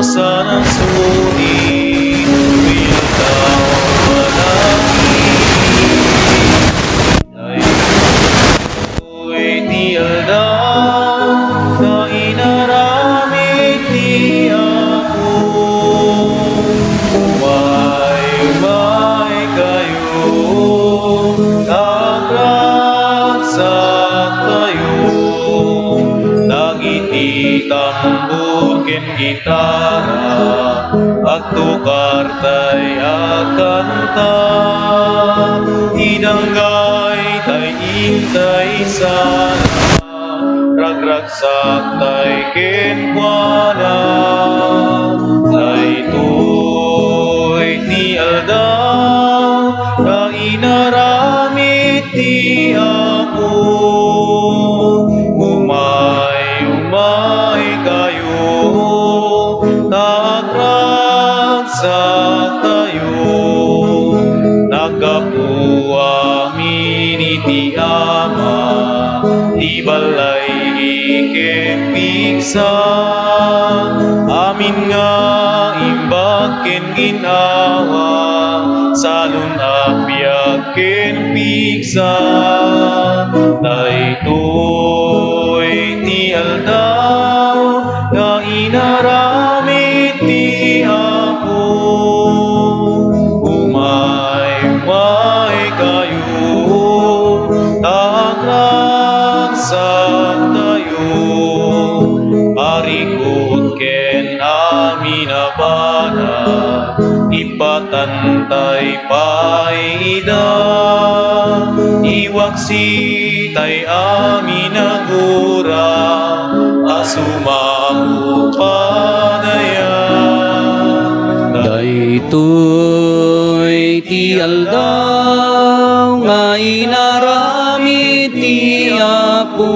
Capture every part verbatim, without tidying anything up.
Sana suni, wilda, palagi. Daytoy ti aldaw nga inaramid ti Apo. Umay, umay kayo, agragsaktayo. Dagiti tambor ken gitara, agtukar tay agkanta, idanggay tay intay sara, ragragsak tay kenkuana. Daytoy ti aldaw nga inaramid ti Apo. Umay, umay kayo, ta agragsaktayo. Naggapu amin iti Ama, ti ballay ken pigsa, amin nga imbag ken ginnawa, salun a biag ken pigsa. Daytoy ti aldaw nga inaramid ti Apo. Umay, umay kayo, ta agragsaktayo. Parikut ken amin a banag, ipatantay pay ida. Iwaksi tay amin a gura, a sumao padayan. Daytoy ti aldaw nga inaramid ti Apo.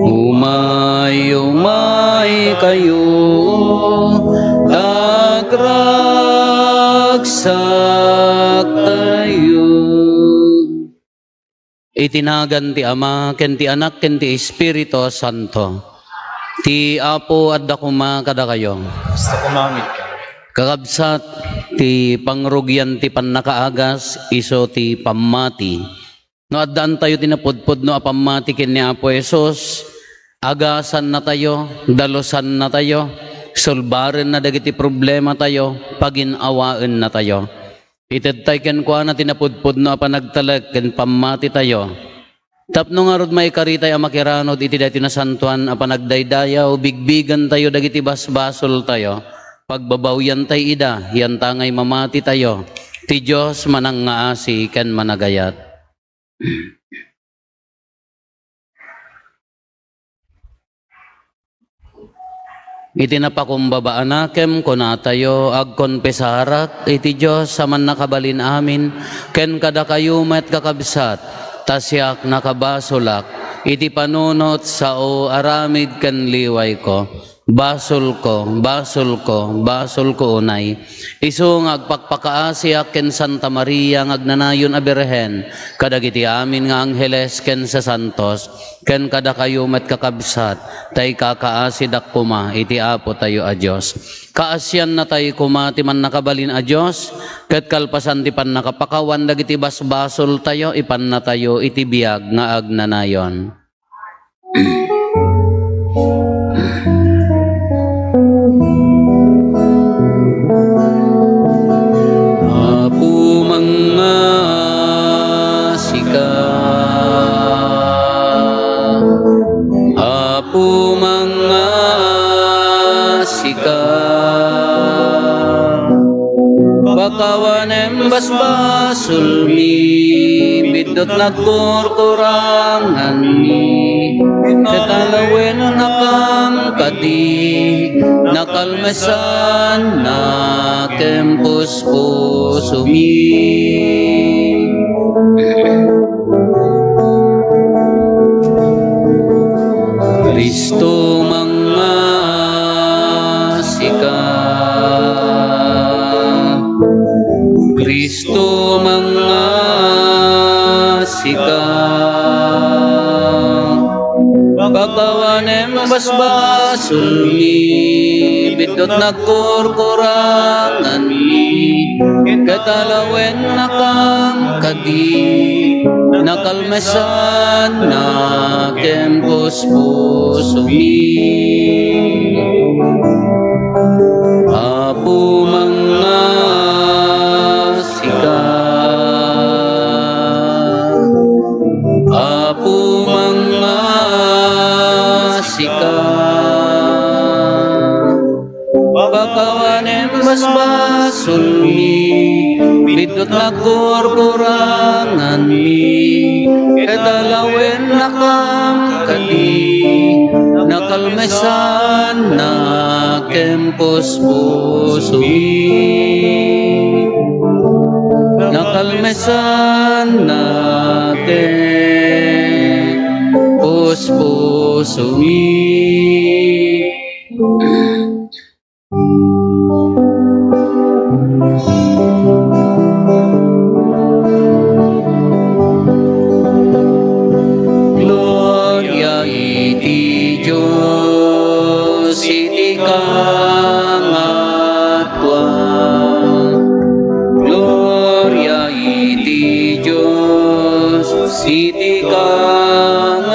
Umay, umay kayo, ta agragsaktayo. Iti nagan ti Ama, ken ti Anak, ken ti Espiritu Santo. Ti Apo adda koma kadakayo. Basta kumamit ka. Kakabsat, ti pangrugian ti pannakaagas, isu ti pammati. No addaantayo ti napudpudno a pammati ken ni Apo Jesus, agasannatayo, dalusannatayo, sulbarenna dagiti problematayo, pagin-awaennatayo. Itedtay kenkuana ti napudpudno a panagtalek ken pammatitayo. Tapno ngarud maikaritay a makiranod iti daytoy nasantoan a panagdaydayaw, bigbigantayo dagiti basbasoltayo, pagbabawiantay ida, yantangay mamatitayo. Ti Dios manangngaasi ken managayat. Iti napakumbaba a nakem, kunatayo, agkonpesarak iti Dios a Mannakabalin-amin, ken kadakayo met, kakabsat, ta siak nakabasolak iti panunot sao aramid ken liwayko. Basolko, basolko, basolko unay. Isu nga agpakpakaasiak ken Santa Maria nga agnanayon a Birhen, kadagiti amin nga angheles ken sasantos, ken kadakayo met, kakabsat, ta ikakaasidak koma iti Apotayo a Dios. Kaasiannatay koma ti Mannakabalin a Dios, ket kalpasan ti pannakapakawan dagiti basbasoltayo, ipannatayo iti biag nga agnanayon. Apo, mangngaasika. Apo, mangngaasika. Pakawanem basbasolmi, biddut nagkurkuranganmi, ket alawennakam kadi, nakalmesanna ken puspusomi. Cristo, mangngaasika. Cristo, mangngaasika. Pakawanem basbasolmi, biddut nagkurkuranganmi, ket alawennakam kadi, nakalmesanna ken puspusomi. Apo, mangngasi ka. Apo, mangngasi ka. Pakawanem basbasolmi, biddut nagkurkuranganmi, ket alawennakam kadi, nakalmesanna ken puspusomi. Nakalmesanna ken puspusomi. Gloria iti Dios iti kangatoan. Gloria iti Dios iti kangatoan.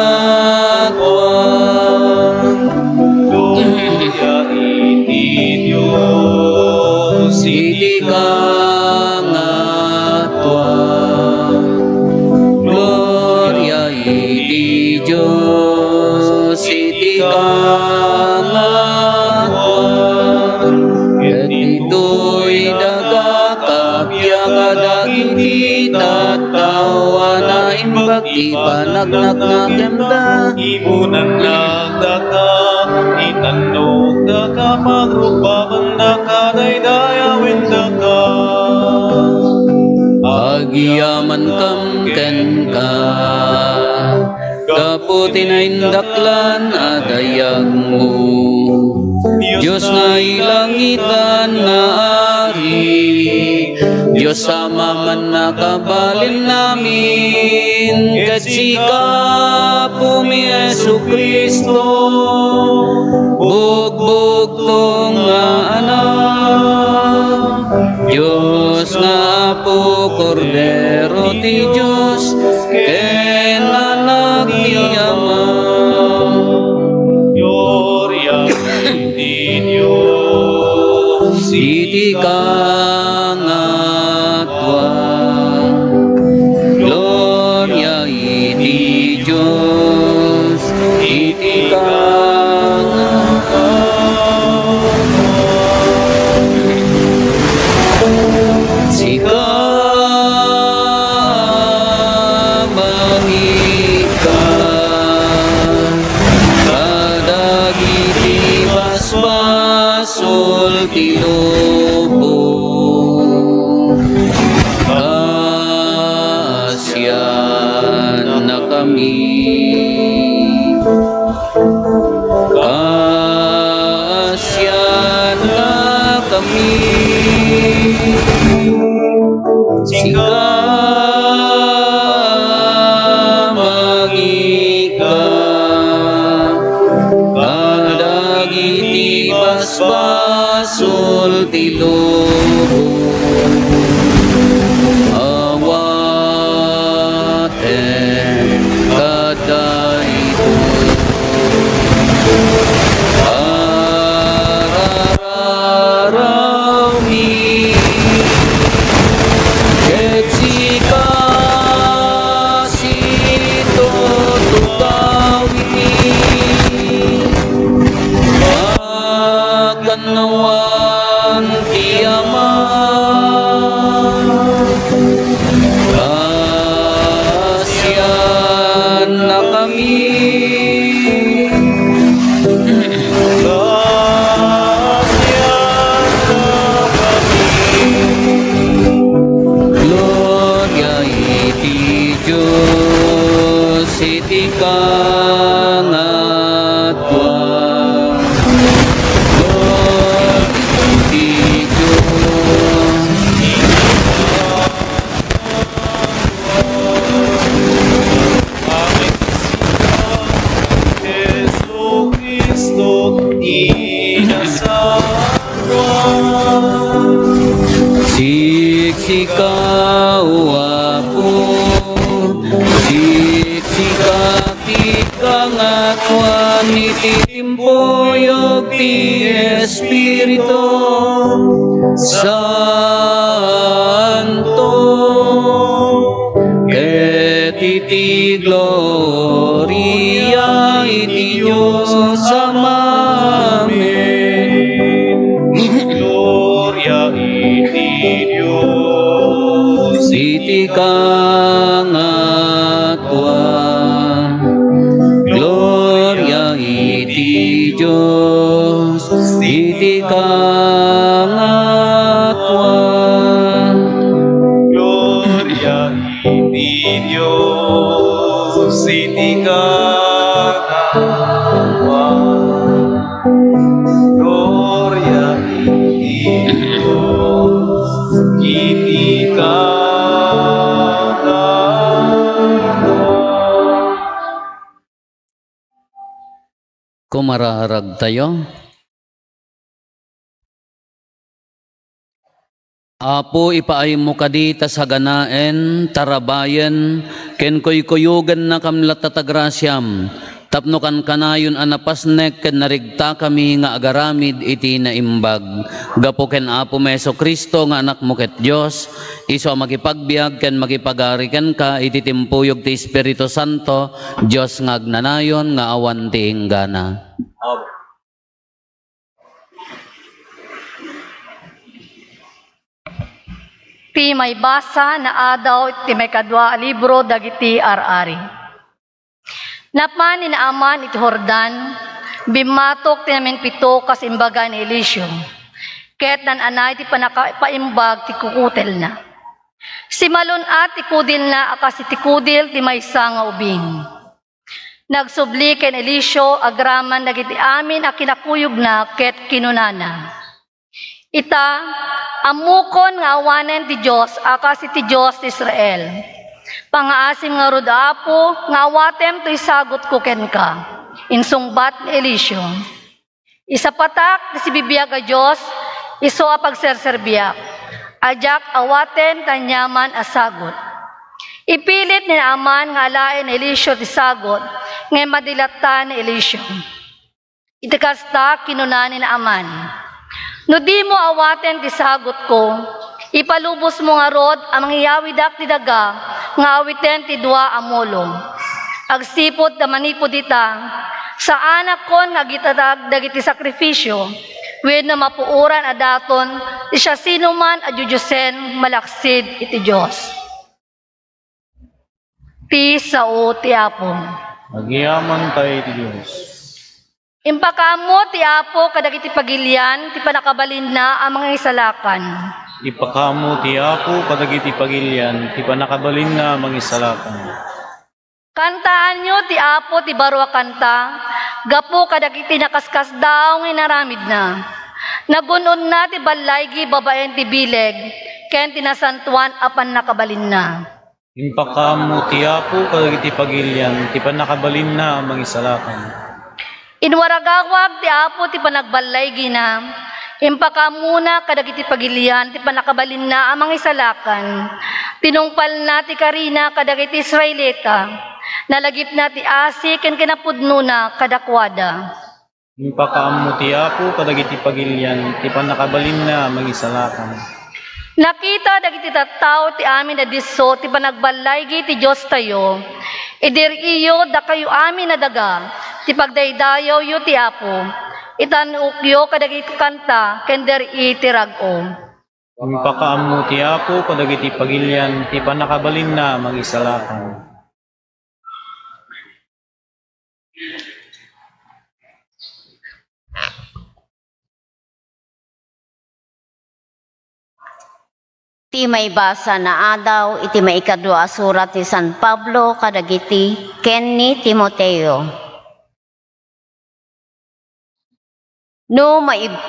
Gloria iti Dios iti kangatoan. Gloria iti Dios iti kangatoan. Ket ditoy daga kappia kadagiti tattao a naimbag ti panagnanakem da. Ibunan daka, itannok daka, pagrubbaban daka, daydayawen daka. Agyamankam kenka, gapu ti naindaklan a dayagmo. Dios nga ilangitan nga Ari, Dios Ama, mannakabalinnamin, ket sika, Apomi Jesu-Cristo, bugbugtong nga Anak, Dios nga Apo, Kordero ti Dios, ken Anak ti Ama. Gloria iti Dios iti kangatoan. Gloria iti Dios iti kangatoan. Sika, mangika kadagiti basbasol ti lubong. Kaasiannakami. Kaasiannakami. Sika, mangika kadagiti basbasol ti lubong. Awaten kadaytoy. Arararawmi, ket sika situtugawmi. Makannawan ti Ama. Kaasiannakami. Kaasiannakami. Gloria iti Dios iti kangatoan. Gloria iti Dios. Iti timpuyog ti Espiritu Santo, ket iti gloria iti Dios Amamin. Gloria iti Dios iti kangatoan. Gloria iti Dios iti kangatoan. Gloria iti Dios iti kangatoan. Gloria iti Dios iti kangatoan. Kumararagtayo. Apo, ipaaymo kadi ta saganaen, tarabayen, ken kuykuyogennakam latta ta grasiam, tapno kankanayon a napasnek ken narigtakami nga agaramid iti naimbag. Gapu ken Apomi Jesu-Cristo nga Anakmo ket Dios, isu a makipagbiag ken makipagari kenka iti timpuyog ti Espiritu Santo, Dios nga agnanayon nga awan ti inggana. Ti maibasa nga adaw iti maikadua a libro dagiti ar-ari. Napan ni Naaman iti Jordan, bimmatok ti namimpito kas imbaga ni Eliseo, ket naan-anay ti pannakapaimbag ti kukutelna. Simalun-at ti kudilna a kas iti kudil ti maysa nga ubing. Nagsubli ken Eliseo agraman dagiti amin a kinakuyogna ket kinunana, "Ita, ammokon nga awanen ti Dios a kas iti Dios ti Israel. Pangaasim ngarud, Apo, nga awatem toy sagutko kenka." Insungbat ni Eliseo, "Isapatak ti sibibiag a Dios, isu a pagserserbiak, a diak awaten ti aniaman a sagut." Ipilit ni Naaman nga alaen ni Eliseo ti sagut, ngem madi latta ni Eliseo. Iti kasta, kinuna ni Naaman, "No dimo awaten ti sagutko, ipalubosmo ngarud a mangiyawidak ti daga nga awiten ti dua a molo. Agsipud ta manipud ita, saanakon nga agitatag dagiti sakrifisio wenno mapuoran a daton ti siasinoman a diodiosen malaksid iti Dios." Ti sao ti Apo. Agyamankay ti Dios. Impakaammo ti Apo kadagiti pagilian ti pannakabalinna a mangisalakan. Impakaammo ti Apo kadagiti pagilian ti pannakabalinna a mangisalakan. Kantaanyo ti Apo ti baro a kanta gapu kadagiti nakaskasdaaw nga inaramidna. Nagun-onna ti ballaygi babaen ti bileg ken ti nasantoan a pannakabalinna. Impakaammo ti Apo kadagiti pagilian ti pannakabalinna a mangisalakan. Inwaragawag ti Apo ti panagballaygina, impakaammona kadagiti pagilian ti pannakabalinna a mangisalakan. Tinungpalna ti karina kadagiti Israelita, nalagipna ti asi ken kinapudnona kadakuada. Impakaammo ti Apo kadagiti pagilian ti pannakabalinna a mangisalakan. Nakita dagiti tattao ti amin a disso ti panagballaygi ti Diostayo. Idi ri-iyo, dakayo amin a daga, ti pagdaydayawyo ti Apo. Itan-okyo kadagiti kanta ken diri ti rag-o. Impakaammo ti Apo kadagiti pagilian ti pannakabalinna a mangisalakan. Ti maibasa nga adaw iti maikadua a surat ni San Pablo kadagiti ken ni Timoteo. No maib-,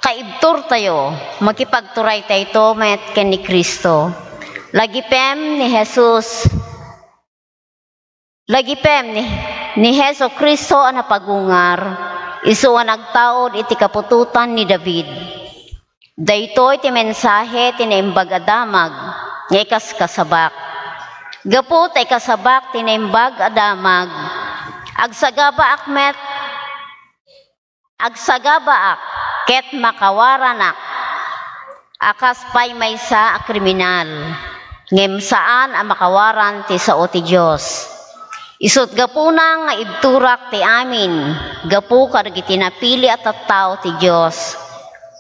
kaibturtayo, makipagturaytayto met ken ni Cristo. Lagipem ni Jesus, lagipem ni, ni Jesu-Cristo a napagungar, isu a nagtaud iti kaputotan ni David. Daytoy ti mensahe ti Naimbag a Damag nga ikaskasabak. Gapu ta ikasabak ti Naimbag a Damag, agsagabaak met Agsagabaak ket makawaranak a kas pay maysa a kriminal, ngem saan a makawaran ti sao ti Dios. Isut' gapuna nga ibturak ti amin gapu kadagiti napili a tattao ti Dios,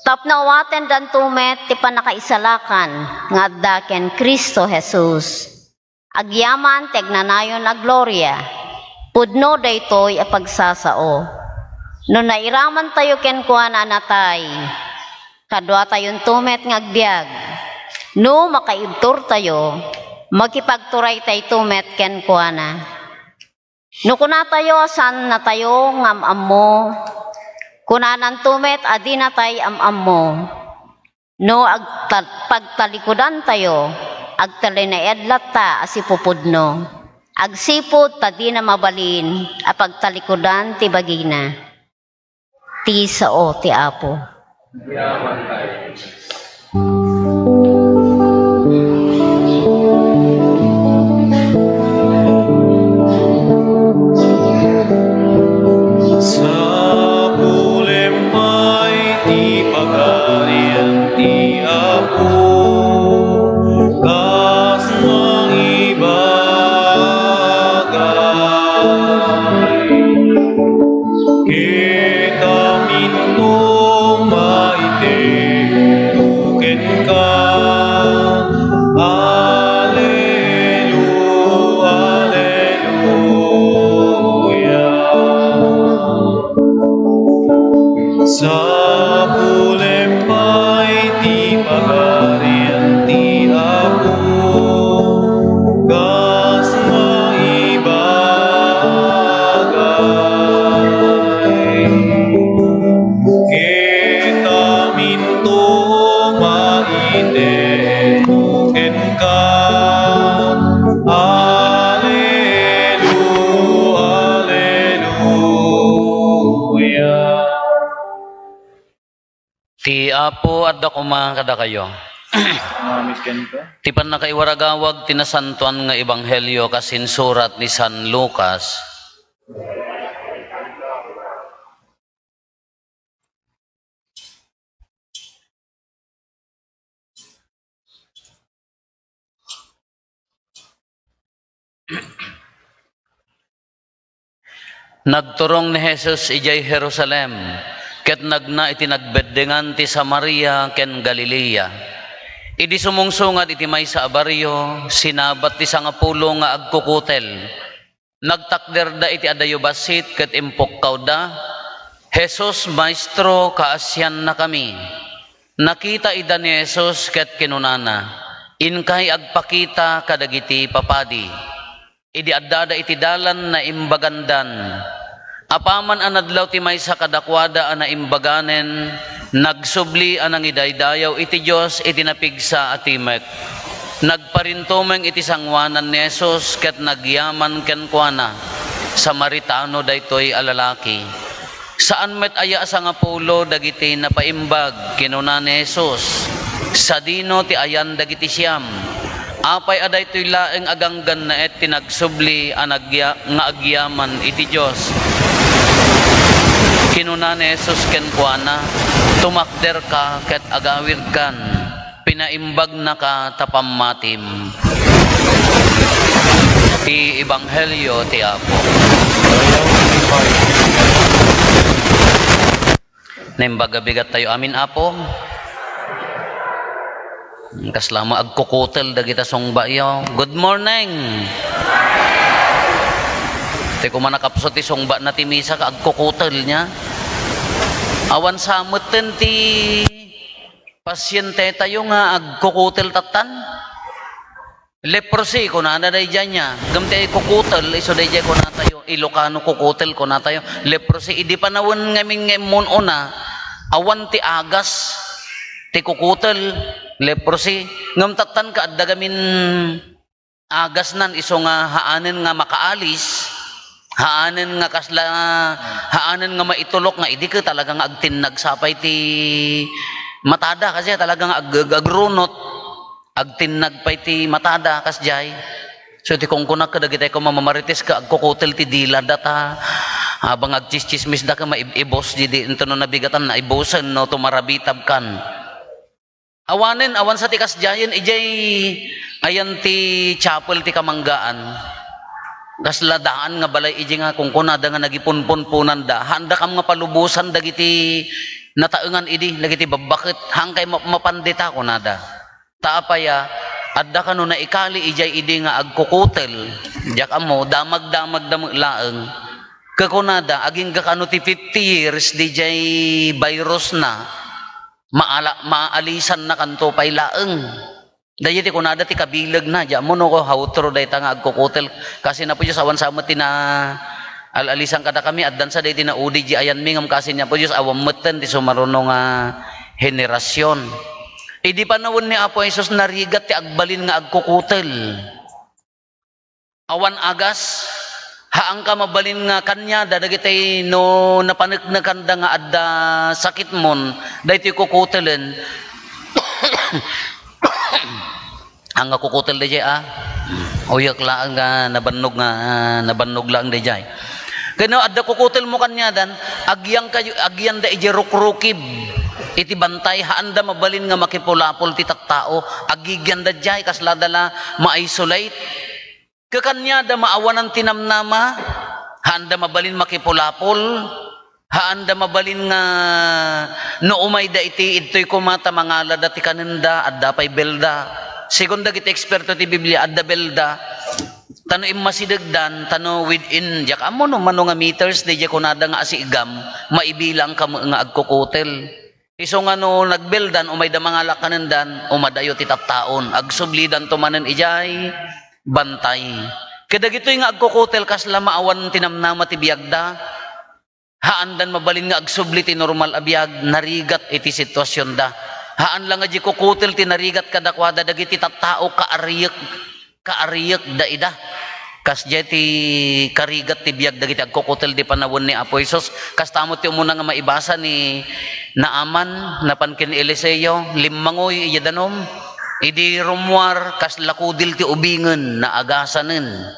tapno awatendanto met ti pannakaisalakan nga adda ken Cristo Jesus. Agyaman ti agnanayon a gloria, pudno daytoy a pagsasao. No nairamantayo kenkuana a natay, kaduatayonto met nga agbiag. No makaibturtayo, makipagturaytayto met kenkuana. No kunatayo a saannatayo nga am-ammo, kunananto met a dinatay am-ammo. No agta-, pagtalikudantayo, agtalinaed latta a sipupudno. Agsipud ta dina mabalin a pagtalikudan ti bagina. Ti sao ti Apo. Sapulem pay ti pagarian ti Apo, kas nangibagay. Ket aminto maitedto kenka. Alelu-, Aleluya. Sapulem pay ti pagarian ti Apo, kas nangibagay. Ket aminto maitedto kenka. Alelu-, Aleluya. Ti Apo adda koma kadakayo. Amen kenka. Ti pannakaiwaragawag ti nasantoan nga ebanghelio kas insurat ni San Lucas. Nagturong ni Jesus idiay Jerusalem, ket nagna iti nagbeddengan ti Samaria ken Galilea. Idi sumungsungad iti maysa a barrio, sinabat ti sangapulo nga agkukutel. Nagtakderda iti adayo bassit ket impukkawda, "Jesus, Maestro, kaasiannakami." Nakita ida ni Jesus ket kinunana, "Inkay agpakita kadagiti papadi." Idi addada iti dalan, naimbagandan. Apaman a nadlaw ti maysa kadakuada a naimbaganen, nagsubli a nangidaydayaw iti Dios iti napigsa a timek. Nagparintumeng iti sangoanan ni Jesus ket nagyaman kenkuana. Samaritano daytoy a lalaki. Saan met aya a sangapulo dagiti napaimbag, kinuna ni Jesus. Sadino ti ayan dagiti siam? Apay a daytoy laeng a ganggannaet ti nagsubli a nagya-, nga agyaman iti Dios? Kinuna ni Jesus kenkuana, "Tumakderka ket agawidkan. Pinaimbagnaka ta pammatim." Ti Ebanghelio ti Apo. Naimbag a bigat tayo amin, Apo. Kasla met agkukutel dagita sungbayo. Good morning. Ti koma nakapsut ti sungba na ti misa ka agkukutel niya. Awan sa metten ti pasyente tayo nga agkukutel tattan. Leprosy, kunana daydiay niya. Ngem ti kukutel, isu daydiay kunatayo. Ilocano kukutel, kunatayo. Leprosy, idi panawen ngamin nga immun-una, awan ti agas ti kukutel, leprosy. Ngem tattan ka adda gamin agasnan, isu nga haanen nga makaalis, haanen nga kasla, haanen nga maitulok nga idi ka talaga nga agtinnag sapay ti matada, kasi talaga nga ag-, ag-, agrunot. Agtinnag pay ti matada, kasdiay. So, ti kunkunak kadagitay ko mamamarites ka agkukutel ti dila data. Habang agtsistsismisda ka, maib-ibos, di, di, intono nabigatan, naibosen, no, tumarabitab kan. Awanen, awan sa ti kasdiayen, idiay, ayan ti chapel ti kamanggaan. Kasla daan nga balay idi nga kunkunada nga nagipunpunpunanda. Haanda kam nga palubosan dagiti nataengan idi, dagiti babbaket. Haankay ma-, mapandita, kunada. Ta apay a, adda kano naikali idiay idi nga agkukutel. Diak ammo, damagdamagda met laeng. Kakunada, agingga kano ti fifty years didiay virus na, maala-, maalisanna kanto pay laeng. Daydi ti kunada ti kabilegna, diak ammo no, how true dayta nga agkukutel. Kaasi ni Apo Dios, awan sa met ti na al-alisan kadakami, addan sa daydi naudi di ayanmi, ngem kaasi ni Apo Dios, awan metten ti sumaruno nga henerasyon. Idi panawen ni Apo Jesus, narigat ti agbalin nga agkukutel. Awan agas, haanka mabalin nga kaniada dagiti no napaneknekanda nga adda sakitmon, daytoy kukutelen. Anga kukutel dayjay, a? Uyak laeng nga nabannog nga, a, nabannog laeng dayjay. Ken no adda kukutelmo kaniadan, agyankayo, agyanda idiay rukrukib iti bantay, haanda mabalin nga makipulapol ti tattao. Agigyanda diay, kaslada la ma-isolate. Ket kaniada maawanan ti namnama, haanda mabalin makipulapol, haanda mabalin nga no umayda iti idtoy koma ta mangalada ti kanenda, adda pay belda. Segun dagiti eksperto ti Biblia, adda belda. Ta no immasidegdan, ta no within, diak ammo no mano nga meters, dayjay kunada nga asigam, maibilangka met nga agkukutel. Isu nga no nagbeldan, umayda mangala kanendan, umadayo ti tattaon. Agsublidanto manen idiay bantay. Kadagitoy nga agkukutel, kasla maawan ti namnama ti biagda. Haandan mabalin nga agsubli ti normal a biag, narigat iti situasionda. Haan la nga di kukutel ti narigat kadakuada, dagiti tattao kaariyek, kaariyek daida. Kasdiay ti karigat ti biag dagiti agkukutel di panawen ni Apo Jesus. Kasta met ti umuna nga maibasa ni Naaman, napan ken Eliseo, limmangoy idiay danum. Idi rummuar, kasla kudil ti ubingen, naagasanen.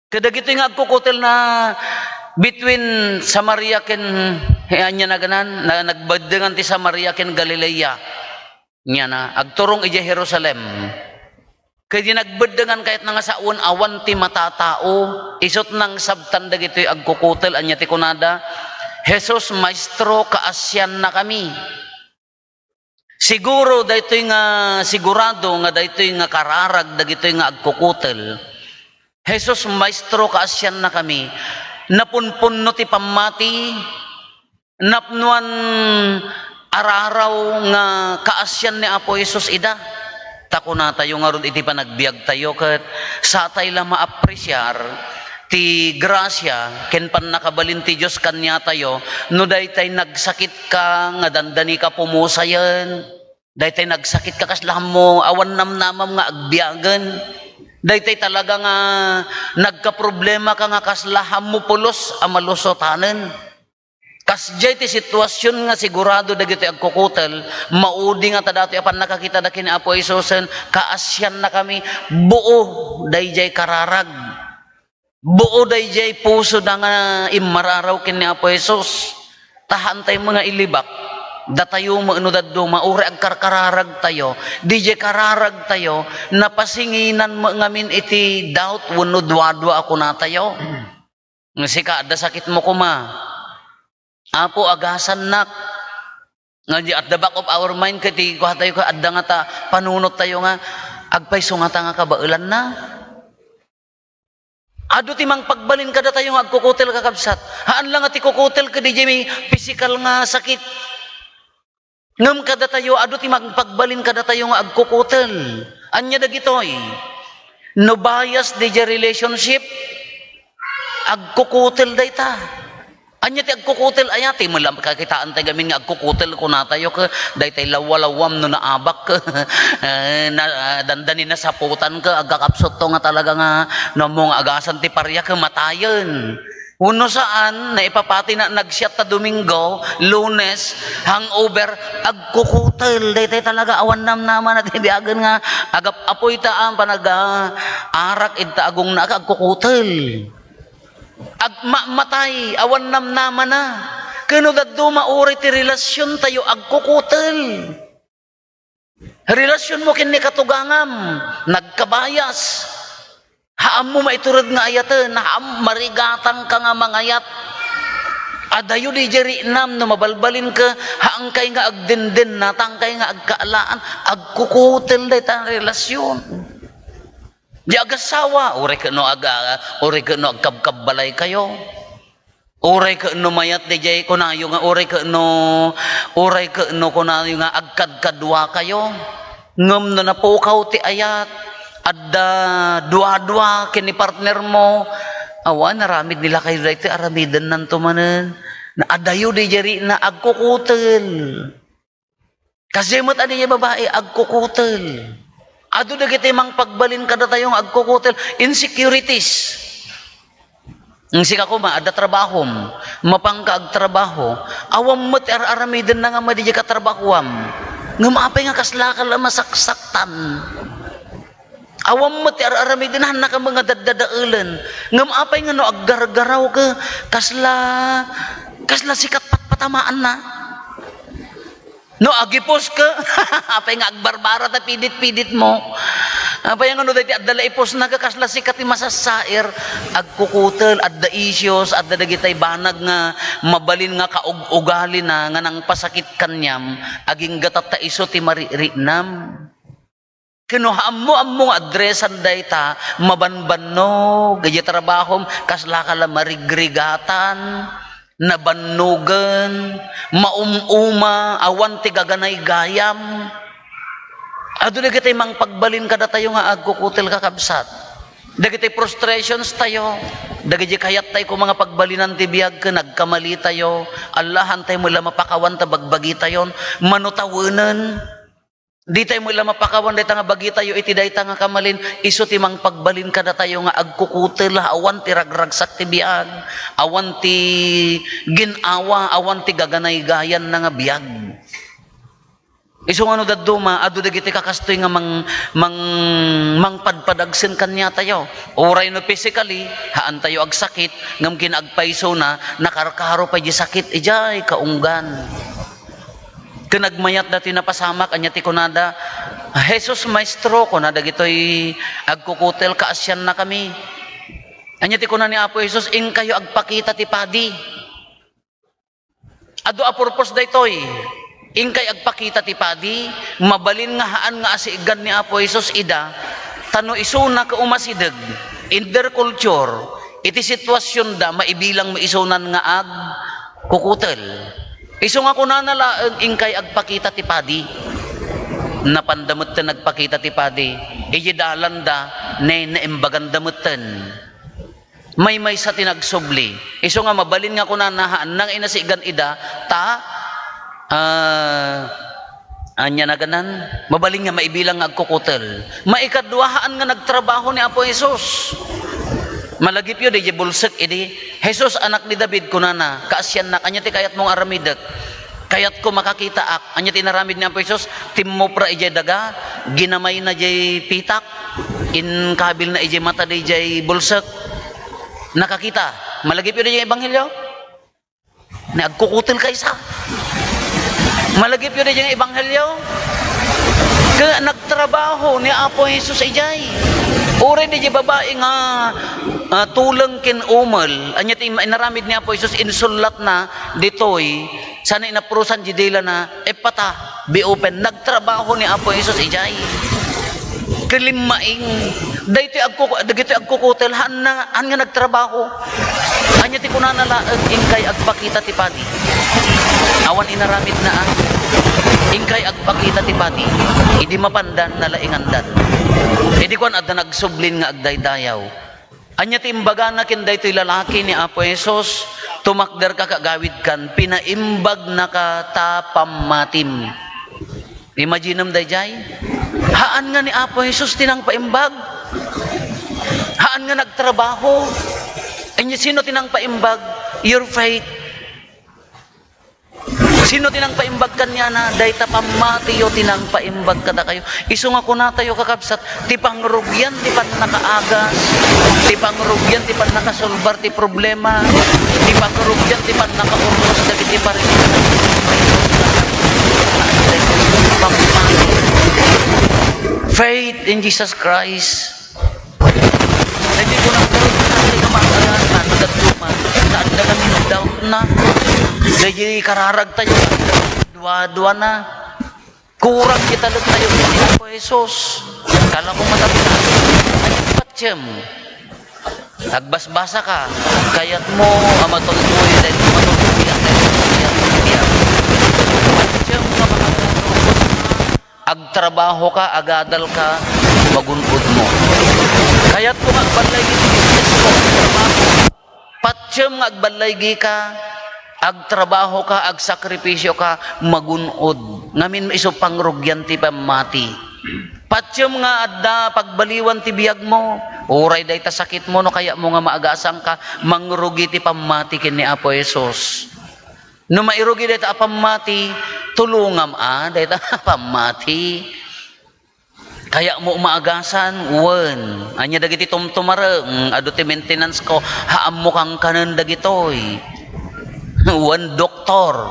Kadagitoy nga agkukutel na between Samaria ken, eh, ania naganan, na nagbeddengan ti Samaria ken Galilea. Nia na, agturong idiay Jerusalem. Ket idi nagbeddengan kayatna nga sawen, awan ti matatao, isut' nangsabtan dagitoy agkukutel, ania ti kunada, "Jesus, Maestro, kaasiannakami." Siguro daytoy nga, sigurado nga daytoy nga kararag dagitoy nga agkukutel, "Jesus, Maestro, kaasiannakami." Napunpunno ti pammati, napnoan araraw nga kaasian ni Apo Jesus ida. Ta kunatayo ngarud iti panagbiagtayo ket satay la maapresiar ti grasia ken pannakabalin ti Dios kaniatayo no daytay nagsakitka nga dandanika pumusayen. Daytay nagsakitka kasla hammo awan namnamam nga agbiagen. Daytay talaga nga nagkaproblemaka nga kasla hammo pulos a malusutanen. Kasdiay ti situasion nga sigurado dagiti agkukutel, maudi nga ta datoy a pannakakitada ken ni Apo Jesusen, kaasiannakami, buo daydiay kararag. Buo daydiay pusoda nga immararaw ken ni Apo Jesus. Ta haantay met nga ilibak. Datayo met no dadduma, uray agkarkararagtayo. Daydiay kararagtayo, napasinginan met ngamin iti doubt wenno duadua a kunatayo. Nga sika, adda sakitmo koma. Apo, agasannak. Nga di at the back of our mind, ket ti kuatayo, ket adda nga ta panunottayo nga, agpayso nga ta nga kabaelanna. Adu ti mangpagbalin kadatayo nga agkukutel, kakabsat. Haan la nga ti kukutel ket idiay pisikal nga sakit. Ngem kadatayo, adu ti mangpagbalin kadatayo nga agkukutel. Ania dagitoy? No bias didiay relationship, agkukutel dayta. Ania ti agkukutel? Aya ti mela-, kakitaantay gamin nga agkukutel, kunatayo, ket daytay lawalawam no naabak, ket, eh, na, ah, dandani nasaputan, ket agkakapsutto nga talaga nga no ammo nga agasan ti paria, ket matayen. Wenno saan, naipapati na nagsiat ta Domingo, Lunes, hangover, agkukutel. Daytay talaga awan namnama na ti biagen nga agap-apoy ta, ah, panag-, ah, arak ita agungna, agkukutel. Ag-, ma-, matay, awan namnamana. Ken no dadduma, uray ti relasiontayo agkukutel. Relasionmo ken ni katugangam, nagkabayas. Haanmo maitured nga ayaten, haan, marigatangka nga mangayat. Adayo diay riknam no mabalbalinka, haankay nga agdenden, natangkay nga agkaalaan, agkukutel dayta a relasion. Di agassawa, uray ket no aga-, uray ket no agkabkabbalaykayo. Uray ket no mayat daydiay kunayo nga, uray ket no, uray ket no kunayo nga agkadkaduakayo. Ngem no napukaw ti ayat, adda dua-dua ken ni partnermo, awan, aramid nila kayo daytoy, aramidennanto manen. Na adayo diay rikna agkukutel. Kasdiay met a diay babai agkukutel. Adu dagiti mangpagbalin kadatayo nga agkukutel, insecurities. Ngem sika koma, adda trabahom, mapanka agtrabaho, awan met ti ar-aramidenna nga madi diay katrabahoam. Ngem apay nga kaslaka la masaksaktan? Awan met ti ar-aramiden, haannaka met nga daddadaelen. Ngem apay nga no aggargarawka, kasla, kasla sikat patpatamaanna? No agipuska, apay nga agbarbara ta pidit-piditmo? Apay nga no daytoy adda la ipusna ket kasla sika ti masassair? Agkukutel, adda issues, adda dagitay banag nga mabalin nga kaug-ugalina nga nangpasakit kaniam, agingga tatta isu ti maririknam. Ken no ammo-ammo nga addressan dayta, mabanbannog idiay trabahom, kaslaka la marigrigatan, nabannogen, maum-uma, awan ti gaganaygayam. Adu dagiti mangpagbalin kadatayo nga agkukutel, kakabsat. Dagiti frustrations tayo, dagiti kayat tayo koma nga pagbalinan ti biag ken agkamali tayo, allahan tayo met la mapakawan ta bagbagitayon, mano tawenen. Di tayo met la mapakawan dayta nga bagitayo iti dayta nga kamalin, isu ti mangpagbalin kadatayo nga agkukutel, awan ti ragragsak ti biag, awan ti gin-awa, awan ti gaganaygayanna nga biag. Isu nga no dadduma, adu dagiti kakastoy nga mang-, mang-, mangpadpadagsen kaniatayo. Uray no physically, haantayo agsakit, ngem ken agpaysona, nakarkaro pay di sakit, idiay kaunggan. Ken nagmayat datoy napasamak, ania ti kunada? "Jesus, Maestro," kuna dagitoy agkukutel, "kaasiannakami." Ania ti kuna ni Apo Jesus? "Inkayo agpakita ti padi." Adu a purpose daytoy. Inkay agpakita ti padi, mabalin nga haan nga asiigan ni Apo Jesus ida, ta no isuna ket umasideg, in their culture, iti situasionda, maibilang mo isunan nga agkukutel. Isu nga kunana laeng, "Inkay agpakita ti padi." Napanda metten nagpakita ti padi. Iti dalanda, ne, naimbaganda metten. Maymaysa ti nagsubli. Isu nga mabalin nga kunana, haanna nga inasigan ida, ta, ah, ania naganan? Mabalin nga maibilang nga agkukutel. Maikadua, haan nga nagtrabaho ni Apo Jesus. Malagipyo, diay bulsek idi, "Jesus, Anak ni David," kunana, "kaasiannak, ania ti kayatmo nga aramidek?" "Kayatko makakitaak." Ania ti inaramid ni Apo Jesus? Timmupra idiay daga, ginamayna diay pitak, inkabilna idiay mata diay bulsek. Nakakita. Malagipyo diay ebanghelio? Ni agkukutel kaysa. Malagipyo diay ebanghelio? Ket nagtrabaho ni Apo Jesus idiay. Uray diay babai nga, ah, tuleng ken umel, ania ti inaramid ni Apo Jesus? Insullatna ditoy, sana inaprusan diay dilana, "Ephphatha, be open." Nagtrabaho ni Apo Jesus idiay. Ket limmaing, daytoy agkuku-, dagitoy agkukutel, haan nga, haan nga nagtrabaho. Ania ti kunana laeng, "Inkay agpakita ti padi." Awan inaramidna, ah. "Inkay agpakita ti padi." Idi mapanda, nalaingandan. Idi kuan, adda nagsublin nga agdaydayaw. Ania ti imbagana ken daytoy lalaki ni Apo Jesus? "Tumakderka ket agawidkan, pinaimbagnaka ta pammatim." Imaginem daydiay? Haan nga ni Apo Jesus ti nangpaimbag. Haan nga nagtrabaho. Ania, sino ti nangpaimbag? Your faith. Sino ti nangpaimbag kaniana? Dayta pammatiyo ti nangpaimbag kadakayo. Isu nga kunatayo, kakabsat, ti pangrugian ti pannakaagas, ti pangrugian ti pannakasolbar ti problema, ti pangrugian ti pannakaurnos dagiti parinna. Faith in Jesus Christ. Daydi kunam, pero di ka maagasan, nagatuman. Saan da kami doubt na? Daydi kararag tayo. Dua-dua na. Kurang kita lang tayo. Hindi na po Jesus. Kala ko matapos na. Ay, patsyem. Agbasbasa ka. Kayat mo, amatultuy, dahil amatultuy, dahil amatultuy. Patsyem nga makatulog. Agtrabaho ka, agadal ka, magun-od mo. Kayat mo nga agballaygi ti business mo, agtrabaho. Patsyem nga agballaygi ka, agtrabaho ka, agsakripisyo ka, magun-od. Ngamin isu pangrugian ti pammati. Patsyem nga adda pagbaliwan ti biag mo, uray dayta sakit mo, no kayat mo nga maagasang ka, mangrugi ti pammati ken ni Apo Jesus. No mairugi dayta a pammati, tulongam a dayta a pammati. Kayat mo maagasan, wen. Ania dagiti tumtumareng, adu ti maintenance ko, ha, ammo kankanen dagitoy. Wen, doktor.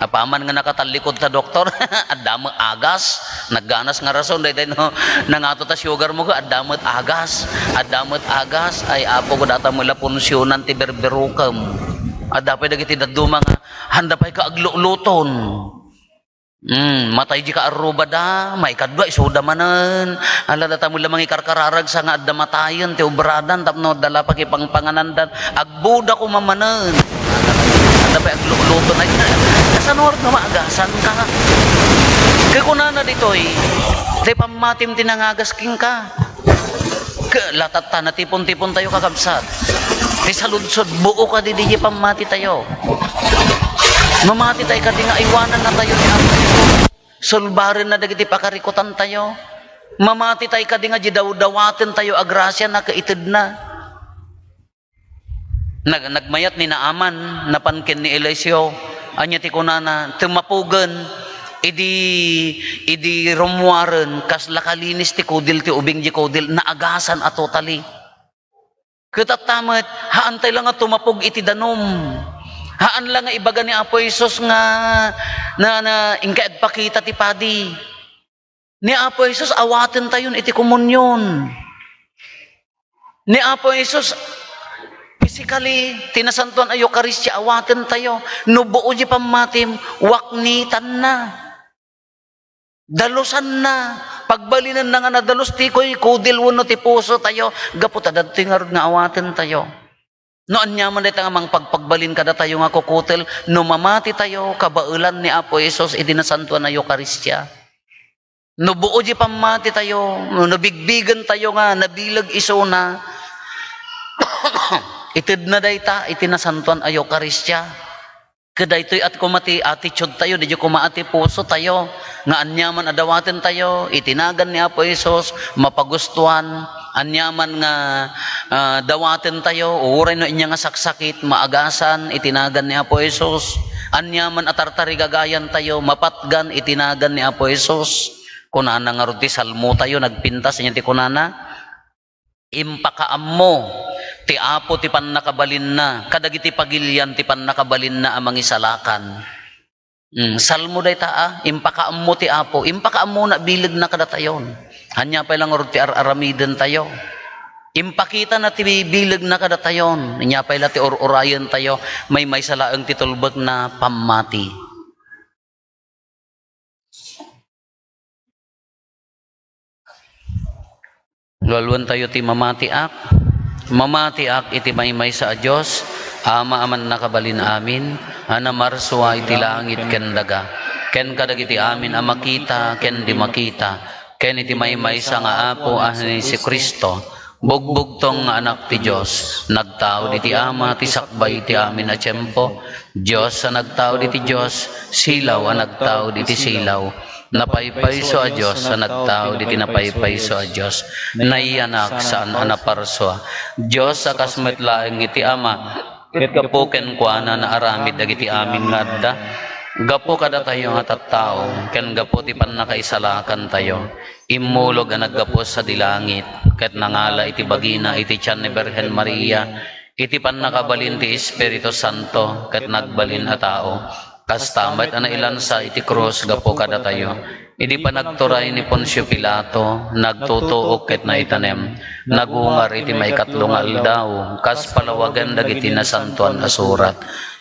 Apaman nga nakatallikod ta doktor, adda met agas. Nagganas nga rason, daytoy no, nangato ta sugar mo, adda met agas. Adda met agas. Ay, Apo, data mo la punsionan ti berberukem. Adda pay dagiti dadduma nga, handa pay ka agluloton. Hmm, matay di ka arrubada, maikadua, isuda manen. Ala, data mo la mangikarkararag sa nga adda matayen ti obradan, tapno adda la pakipangpanganandan. Agbuda ko mamanen. Adda pay agluloton ay, kasano nga maagasan ka? Kay kunana ditoy, ti pammatim ti nangagas kenka. Ke, latatta, natipon-tipon tayo, kakabsat. Ti saludsod, buo kadi diay pammati tayo? Mamati tayo kadi nga aywanan na tayo ni Apo Jesus. Sulbaren na dagiti pakarikutan tayo. Mamati tayo kadi nga di dawdawaten tayo a grasia na kaited na. Nag-, nagmayat ni Naaman, napan ken ni Eliseo. Ania ti kunana, tumapugen, idi, idi rummuaren, kasla kalinis ti kudil, ti ubing di kudil, naagasan a totally. Ket atta met, haantay la nga tumapog iti danum. Haan la nga ibaga ni Apo Jesus nga na, na, inkay agpakita ti padi. Ni Apo Jesus, awaten tayon iti komunion. Ni Apo Jesus, physically, ti Nasantoan a Eukaristia, awaten tayo. No buo di pammatim, waknitan na. Dalusan na. Pagbalinen na nga nadalus ti kuy-, kudil wenno ti puso tayo. Gapu ta dadtoy ngarud nga awaten tayo. No aniaman dayta nga mangpagpagbalin kadatayo nga kukutel, no mamati tayo, kabaelan ni Apo Jesus iti Nasantoan a Eukaristia. No buo di pammati tayo, no nabigbigen tayo nga nabileg isuna, itedna dayta iti Nasantoan a Eukaristia. Ket daytoy at koma ti attitude tayo, daytoy koma ti puso tayo, nga aniaman a dawaten tayo, iti nagan ni Apo Jesus, mapagustuan, aniaman nga, ah, dawaten tayo, uray no ania nga saksakit, maagasan, iti nagan ni Apo Jesus, aniaman a tartarigagayan tayo, mapatgan, iti nagan ni Apo Jesus. Kunana ngarud ti Salmo tayo, nagpintas, ania ti kunana? Impakaammo ti Apo ti pannakabalinna kadagiti pagilian ti pannakabalinna a mangisalakan. Mm, Salmo dayta, a, impakaammo ti Apo, impakaammona bilegna kadatayon. Ania pay la ngarud ti ar-aramiden tayo? Impakitana ti bilegna kadatayon. Ania pay la ti ur-urayen tayo? Maymaysa laeng ti tulbekna, pammati. Lualuentayo ti mamatiak. Mamatiak iti maymaysa a Dios, Ama a mannakabalin amin, a namarsua iti langit ken daga, ken kadagiti amin a makita ken di makita, ken iti maymaysa nga Apo a ni Jesu-Cristo, bugbugtong nga Anak ti Dios, nagtaud iti Ama ti sakbay iti amin a tiempo, Dios a nagtaud iti Dios, silaw a nagtaud iti silaw, napaypayso a Dios a nagtaud iti napaypayso a Dios, nayanak saan a naparsua, Dios a kas met laeng iti Ama, ket gapu kenkuana naaramid dagiti amin nga adda. Gapu kadatayo nga tattao, ken gapu ti pannakaisalakantayo, immulog a naggapu sadi langit, ket nangala iti bagina iti tian ni Birhen Maria, iti pannakabalin ti Espiritu Santo, ket nagbalin a tao. Kasta met a nailansa iti krus gapu kadatayo. Idi panagturay ni Poncio Pilato, nagtutuok ket naitanem. Nagungar iti maikatlo nga aldaw, kas palawagen dagiti Nasantoan a Surat.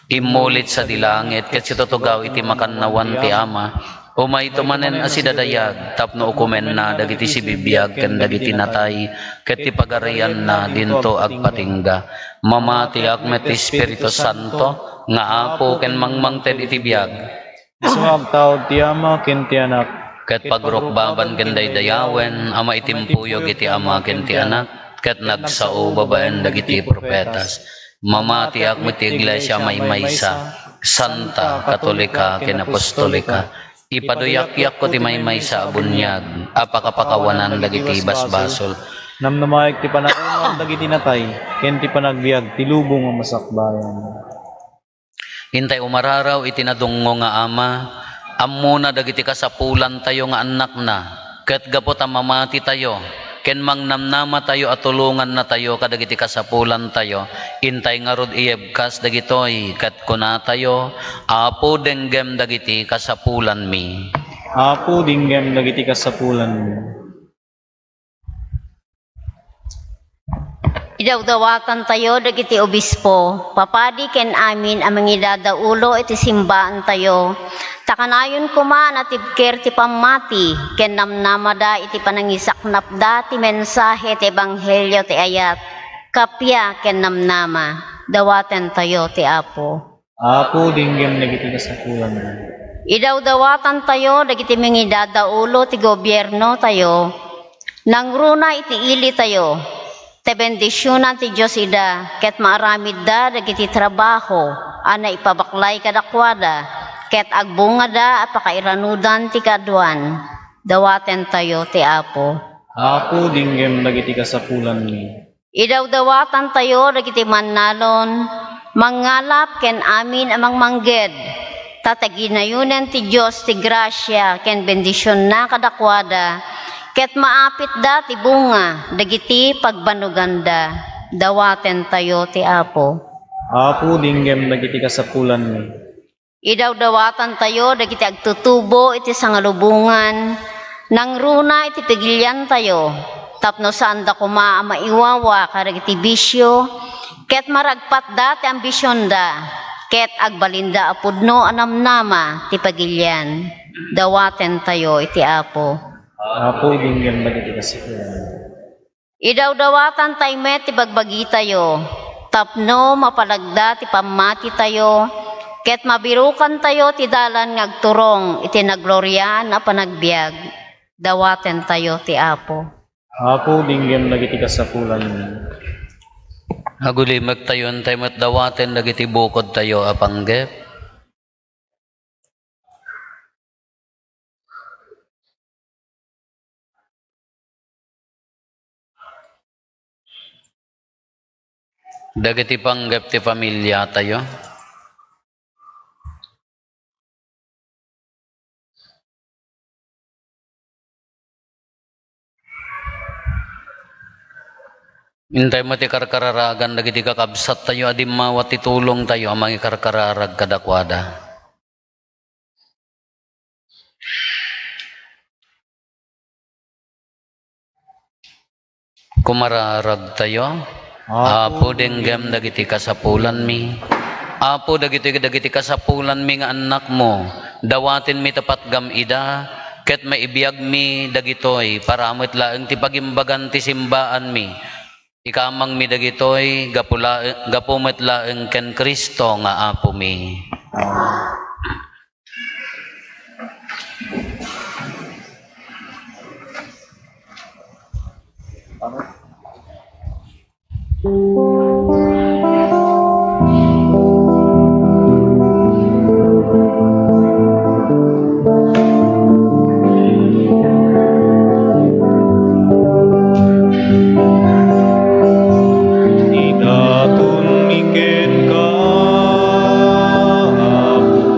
Immulit sadi langit ket situtugaw iti makannawan ti Ama. Umayto manen a sidadayag tapno ukomenna dagiti sibibiag ken dagiti natay, ket ti pagarianna dinto agpatingga. Mamatiak met ti Espiritu Santo nga Apo ken mangmangted iti biag. Isu nga agtaud ti Ama ken ti Anak. Ket pagrukbaban ken daydayawen a maitimpuyog iti Ama ken ti Anak, ket nagsao babaen dagiti profetas. Mamatiak met ti Iglesia a maymaysa, santa, katolika, ken apostolika. Ipaduyakko ti maymaysa a buniag a pakapakawanan dagiti basbasol. Namnamaek ti panarungan dagiti natay, ken ti panagbiag ti lubong a masakbayan. Intay umararaw iti nadungngo nga Ama, ammona dagiti kasapulantayo nga annakna, ket gapu ta mamatitayo, ken mangnamnamatayo a tulongannatayo kadagiti kasapulantayo, intay ngarud iyebkas dagitoy, ket kunatayo, Apo, denggem dagiti kasapulanmi. Apo, denggem dagiti kasapulanmi. Idawdawatantayo dagiti obispo, papadi ken amin a mangidadaulo iti simbaantayo, ta kanayon koma a natibker ti pammati ken namnamada iti panangisaknapda ti mensahe ti ebanghelio ti ayat, kappia ken namnama. Dawatentayo ti Apo. Apo, denggem dagiti kasapulanmi. Idawdawatantayo dagiti mangidadaulo ti gobiernotayo, nangruna iti ilitayo, ta bendisionan ti Dios ida, ket maaramidda dagiti trabaho a naipabaklay kadakuada, ket agbungada a pakairanudan ti kaaduan. Dawatentayo ti Apo. Apo, denggem dagiti kasapulanmi. Idawdawatantayo dagiti mannalon, mangngalap ken amin a mangmangged, ta taginayonen ti Dios ti grasia ken bendisionna kadakuada, ket maapitda ti bunga dagiti pagbanoganda. Dawatentayo ti Apo. Apo, denggem dagiti kasapulanmi. Idawdawatantayo dagiti agtutubo iti sangalubongan, nangruna iti pigiliantayo, tapno saanda koma a maiwawa kadagiti bisio, ket maragpatda ti ambisionda, ket agbalinda a pudno a namnama ti pagilian. Dawatentayo iti Apo. Apo, denggem dagiti kasapulan. Idawdawatantay met ti bagbagitayo, tapno mapalagda ti pammatitayo, ket mabirukantayo ti dalan nga agturong iti nagloriaan a panagbiag. Dawatentayo ti Apo. Apo, denggem dagiti kasapulanmi. Agulimektayo, intay met dawaten dagiti bukodtayo a panggep. Dagiti panggep ti familiatayo. Intay met ti karkararagan dagiti kakabsattayo a dimmawa ti tulongtayo a mangikarkararag kadakuada. Kumararagtayo. Apo, denggem dagiti kasapulanmi. Apo, dagitoy dagiti kasapulanmi nga annakmo, dawatenmi ta patgam ida, ket maibiagmi dagitoy para met laeng ti pagimbagan ti simbaanmi. Ikamangmi dagitoy gapu lae-, gapu met laeng ken Cristo nga Apomi. Idatonmi kenka, Apo.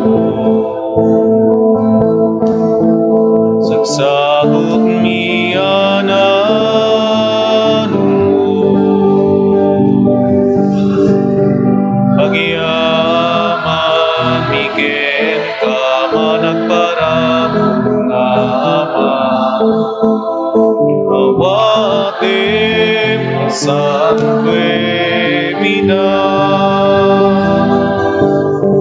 Santuem ida.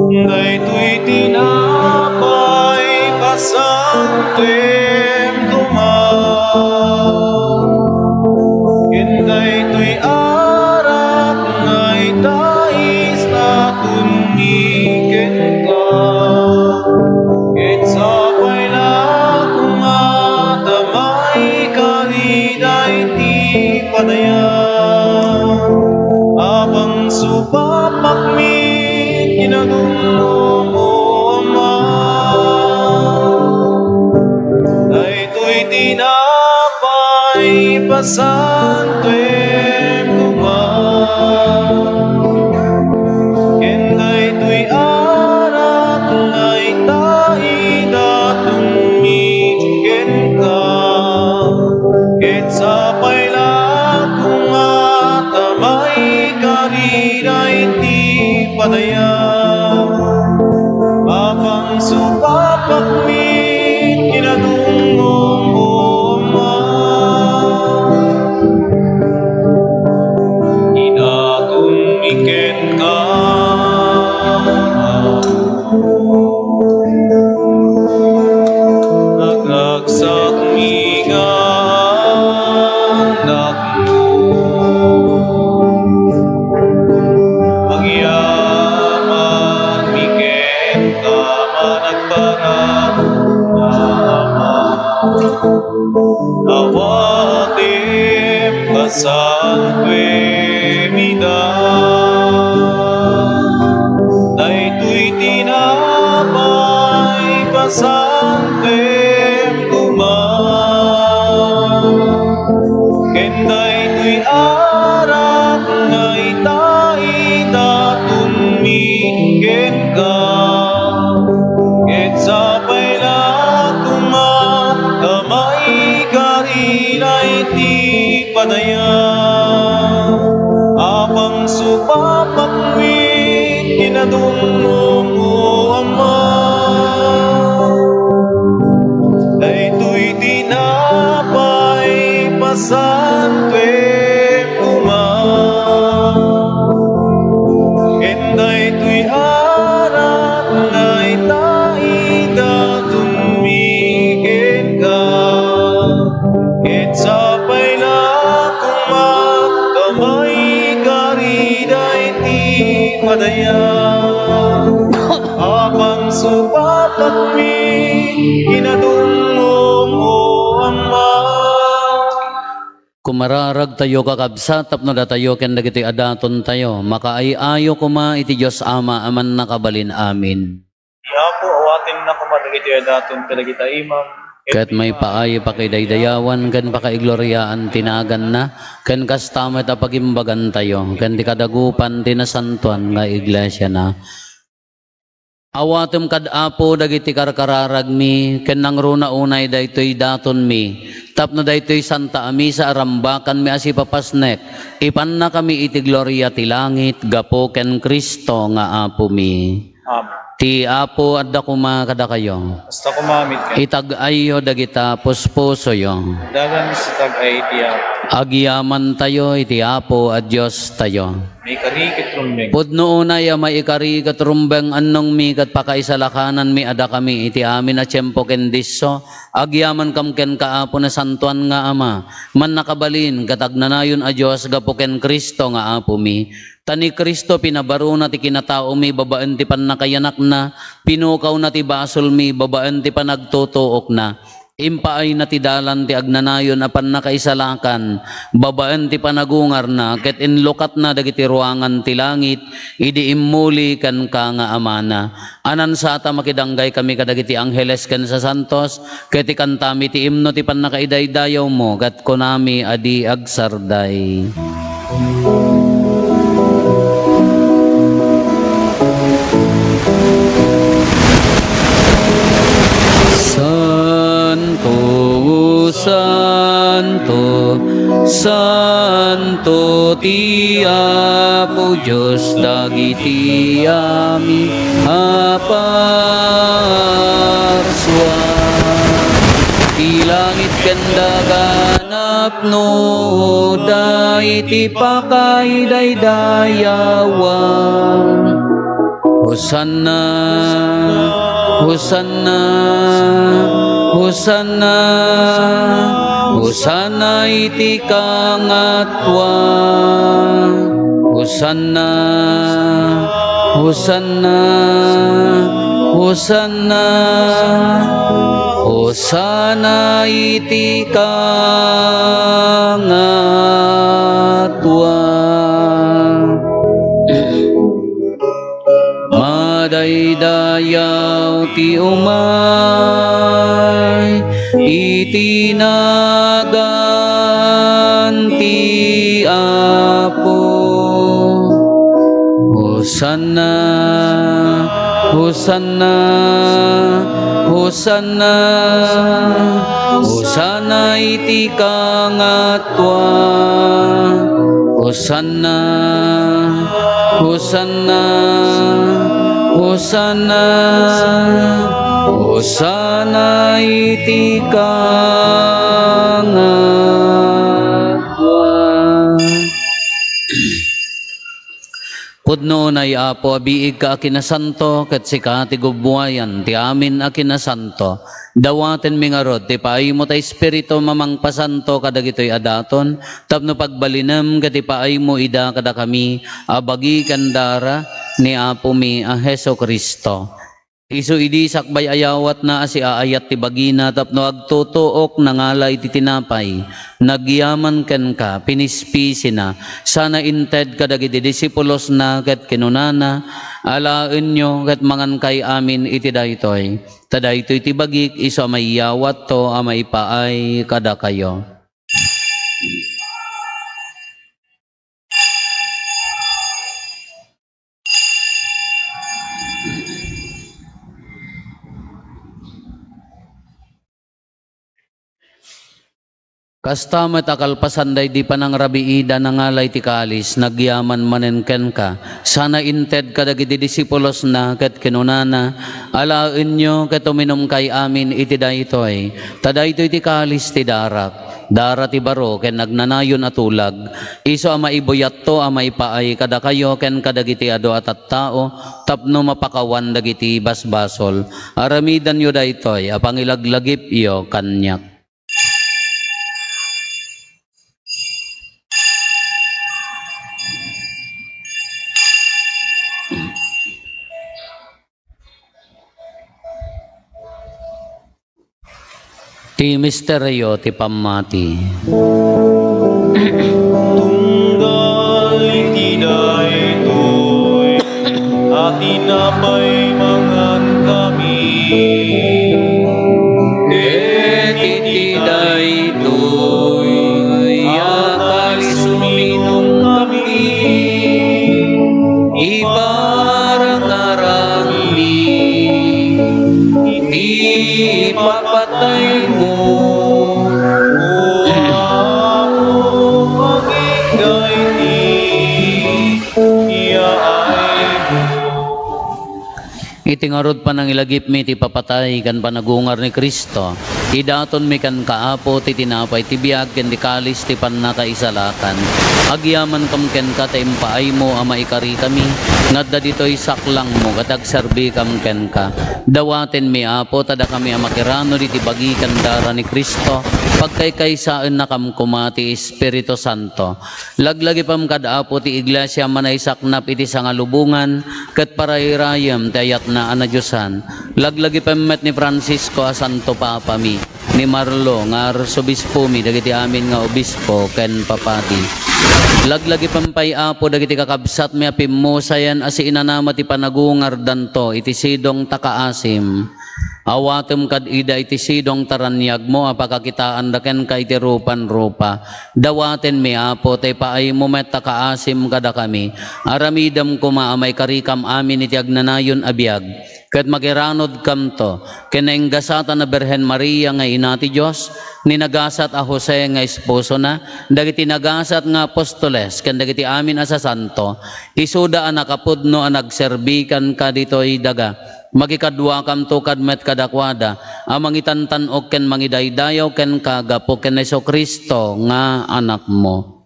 Daytoy tinapay, pasantuem koma. Ken daytoy arak nga itais daton mi kenka. Ket sapay la koma ta maikari daydi panayan. Apang supapakmi kinadumdum, O Ama. Daytoy tinapay, pasantuem koma. Ken daytoy arak nga itais daton mi kenka. Ket sapay la koma ta maikari daydi panayan. Apang supapakmi kinadumdum, O Ama. Idatonmi kenka. Nagagsakmi nga anakmo. Agyamanmi kenka, managparang nga Ama. Awatem, pasantuem ida. Daytoy tinapay, pasantuem koma. Ken daytoy arak nga itais daton mi kenka. Ket sapay la koma ta maikari daydi panayan. Apang supapakmi kinadumdum, O Ama. Daytoy tinapay, pasantuem koma. Ken daytoy arak nga itais daton mi kenka. Ket sapay la koma ta maikari daydi panayan. Apang supapakmi kinadumdum, O Ama. Kumararagtayo, kakabsat, tapno datayo ken dagiti a datontayo makaay-ayo koma iti Dios Ama a Mannakabalin. Amen. Ti Apo, awatenna koma dagiti a daton kadagita imam. Ket maipaay pakidaydayawan ken pakaigloriaan ti naganna, ken kasta met a pagimbagantayo ken ti kadagupan ti nasantoan nga iglesiana. Awatem kad Apo dagiti karkararagmi, ken nangruna unay daytoy datonmi, tapno daytoy Santa a Misa a rambakanmi a sipapasnek, ipannakami iti gloria ti langit gapu ken Cristo nga Apomi. Amen. Ti Apo adda koma kadakayo. Kasta koma met ken. Itag-ayyo dagita puspusoyo. Adda met sitag-ay ti Apo. Agyamantayo iti Apo a Diostayo. Maikari ket rumbeng. Pudno unay a maikari ket rumbeng, annongmi ket pakaisalakananmi a dakami iti amin a tiempo ken disso, agyamankami kenka, Apo, nasantoan nga Ama, mannakabalin ket agnanayon a Dios gapu ken Cristo nga Apomi. Ta ni Cristo pinabaruna ti kinataomi babaen ti pannakayanakna, pinukawna ti basolmi babaen ti panagtutuokna. Impaayna ti dalan ti agnanayon a pannakaisalakan babaen ti panagungarna, ket inlukatna dagiti ruangan ti langit idi immuli kenka nga Amana. Anansa ta makidanggaykami kadagiti angheles ken sasantos, ket ikantami ti imno ti pannakaidaydayawmo, ket kunami a di agsarday. Santo, santo, santo ti Apo Dios dagiti amin a parsua. Ti langit ken dagana Tapno da iti pakaidaydayawan. Hosanna, Hosanna, Hosanna, Hosanna iti kangatoan. Hosanna, Hosanna, Hosanna, Hosanna iti kangatoan. Madaydayaw ti umay iti nagan ti Apo. Hosanna, Hosanna, Hosanna, Hosanna iti kangatoan. Hosanna, Hosanna, Hosanna, Hosanna iti kangatoan. Pudno unay, Apo, a biigka a kinasanto, ket sika ti gubbuayan ti amin a kinasanto. Dawatenmi ngarud ti paaymo ta Espiritu a mangpasanto kadagitoy a daton, tapno pagbalinem ket ipaaymo ida kadakami a bagi ken dara ni Apomi a Jesu-Cristo. Isu idi sakbay a yawatna a siaayat ti bagina tapno agtutuok, nangala iti tinapay, nagyaman kenka, pinispisina, sana inted kadagiti disipulosna ket kinunana, "Alaenyo ket mangankay amin iti daytoy, ta daytoy ti bagik isu a maiyawatto a maipaay kadakayo." Kasta met a kalpasan daydi panangrabiida, nangala iti kalis, nagyaman manen kenka, sana inted kadagiti disipulosna, ket kinunana, "Alaenyo ket uminumkay amin iti daytoy, ta daytoy ti kalis ti darak, dara ti baro ken agnanayon a tulag, isu a maibuyatto a maipaay kadakayo ken kadagiti adu a tattao tapno mapakawan dagiti basbasol. Aramidenyo daytoy a pangilaglagipyo kaniak." Ti misterio ti pammati. Tunggal iti daytoy a tinapay mangankami, ket iti daytoy a kalis uminumkami, iparangaranmi ti ipapataymo. O Apo, pagidaydi. Iti ngarud, panangilagipmi ti papatay ken panagungar ni Cristo, idatonmi kenka, Apo, ti tinapay ti biag ken ti kalis ti pannakaisalakan. Agyamankam kenka ta impaaymo a maikarikami nga adda ditoy saklangmo ket agserbikam kenka. Dawatenmi, Apo, ta dakami a makirano diti bagi ken dara ni Cristo, pagkaykaysaennakam koma ti Espiritu Santo. Laglagipem kad Apo ti Iglesia a manaysaknap iti sangalubongan ket parayrayem ti ayatna a nadiosan. Laglagipem met ni Francisco a Santo Papami, ni Marlo nga Arsobispomi, dagiti amin nga obispo ken papadi. Laglagipem pay, Apo, dagiti kakabsatmi a pimmusayen a siinanama ti panagungardanto iti sidong ta kaasim. Awatem kad ida iti sidong ta raniagmo a pakakitaanda kenka iti rupan rupa. Dawatenmi, Apo, ta ipaaymo met ta kaasim kadakami. Aramidem koma a maikarikam amin iti agnanayon a biag. Ket makiranudkamto ken nainggasatan a Birhen Maria nga ina ti Dios, ni nagasat a Jose nga esposona, dagiti nagasat nga apostoles, ken dagiti amin a sasanto, isuda a nakapudno a nagserbikanka ditoy daga. Makikaduakamto kad met kadakuada a mangitantan-ok ken mangidaydayaw kenka gapu ken Jesu-Cristo nga Anakmo.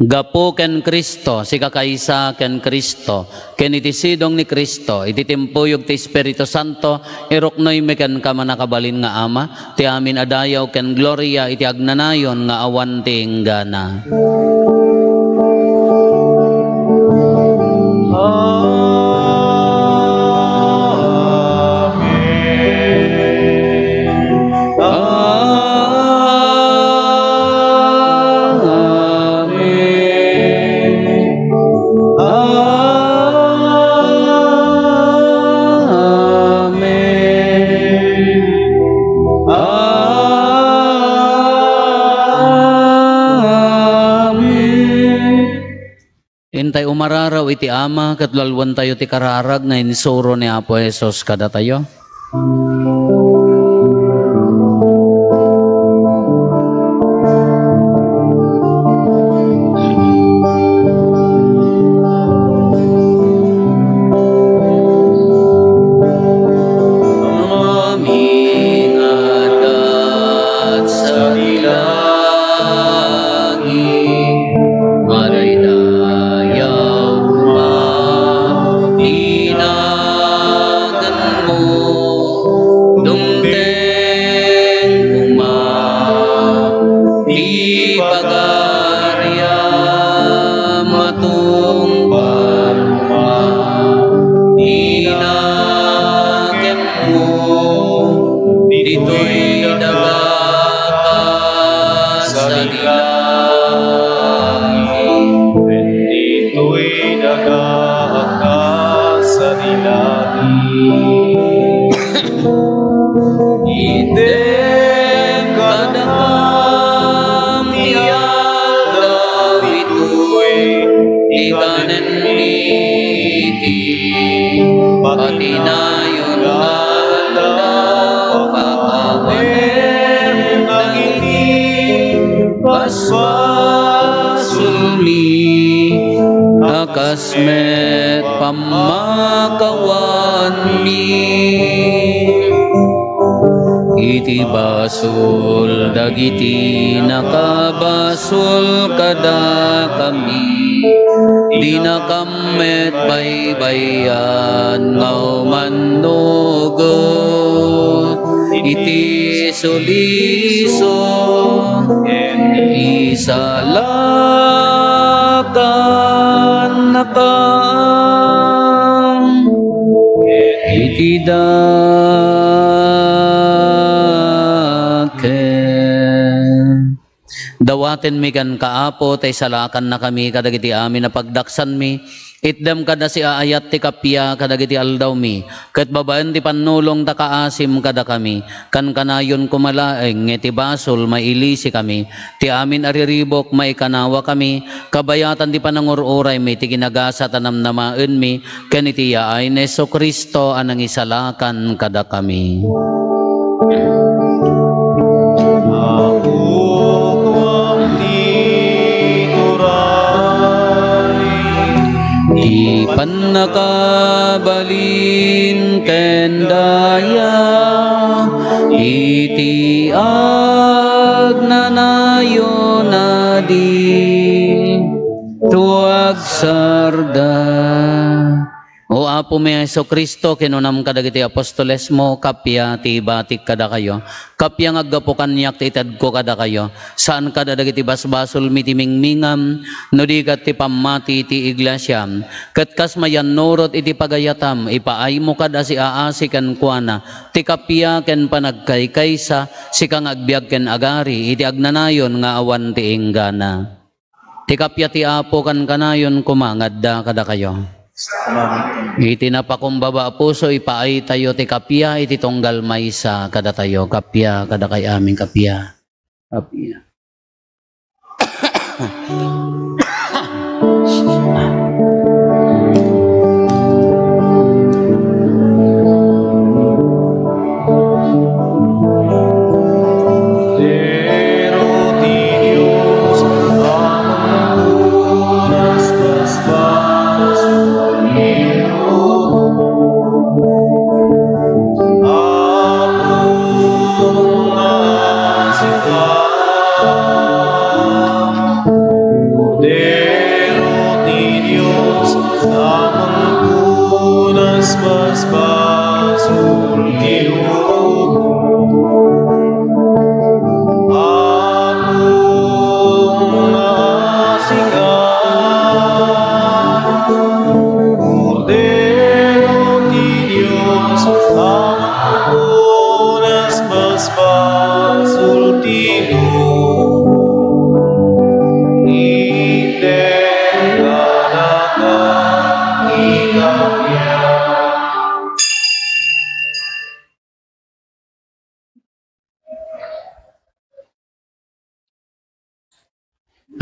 Gapu ken Cristo, sikakaysa ken Cristo, ken iti sidong ni Cristo, iti timpuyog ti Espiritu Santo, iruknoymi kenka, mannakabalin nga Ama, ti amin a dayaw ken gloria iti agnanayon nga awan ti inggana. Amen. Amen. Amen. Intay umararaw iti Ama ket lalwentayo ti kararag nga insuro ni Apo Jesus kadatayo. Amin nga adda sadilagi, madaydayaw koma ti naganmo. Dumteng koma ti pagariam, matungpal koma ti nakemmo ditoy daga a sadilagi. Ditoy daga a sadilagi. Item kadakam ti aldaw itoy, ti kanenmi iti patinayon nga aldaw, pakawanem dagiti basbasolmi, a kas met pammakawanmi. Iti basol dagiti nakabasol kadakami, dinakam met baybay-an nga umannugot iti sulisog ken isalakannakam iti dakes. Dawatenmi kenka, Apo, ta isalakannakami kadagiti amin a pagdaksanmi. Itdem kad a siaayat ti kappia kadagiti aldawmi, ket babaen ti pannulong ta kaasim kadakami. Kankanayon koma laeng nga iti basol mailisikami. Ti amin a riribuk maikanawakami, kabayatan ti panangur-uraymi iti kinagasat a namnamaenmi, ken iti yaay ni Jesu-Cristo a nangisalakan kadakami. Apo, ti turay, ti pannakabalin ken daya, iti agnanayon a di tuagsarda. O Apomi a Jesu-Cristo, kinunam kadagiti apostolesmo, kappia ti ibatik kadakayo, kappia nga aggapu kaniak ti itedko kadakayo, saan kad a dagiti basbasolmi ti mingmingam, no di ket ti pammati ti iglesiam. Ket kas mayannurot iti pagayatam, ipaaymo kad a siaasi kenkuana ti kappia ken panagkaykaysa, sika nga agbiag ken agari iti agnanayon nga awan ti inggana. Ti kappia ti Apo kankanayon koma nga adda kadakayo. Amen. Iti napakumbaba a puso, ipaaytayo ti kappia iti tunggal maysa kadatayo. Kappia kadakay amin, kappia. Kappia.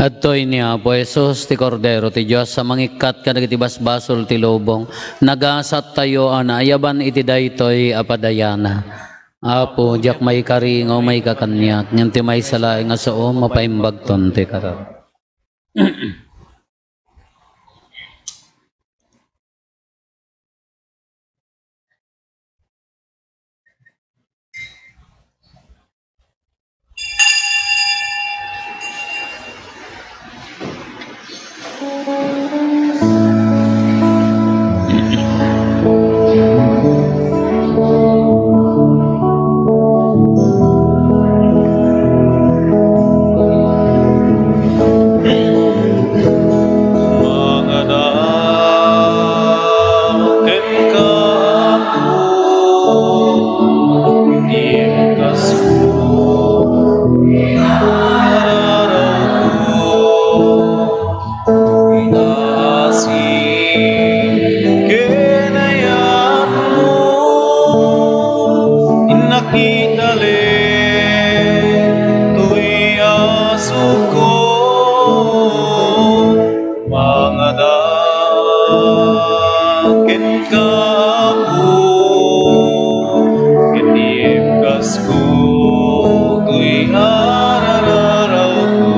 Adtoy ni Apo Jesus, ti Kordero ti Dios a mangikkat kadagiti basbasol ti lubong. Nagasattayo a naayaban iti daytoy a padayana. Apo, diak maikari nga umayka kaniak, ngem ti maysa laeng a sao, mapaimbagton ti kar-. Mangada kenka, Apo, ti kas-, araragko. Itaasi ken ayatmo, innak italen toy asukko, mangada kenka, Apo, ket ibkasko toy arararawko.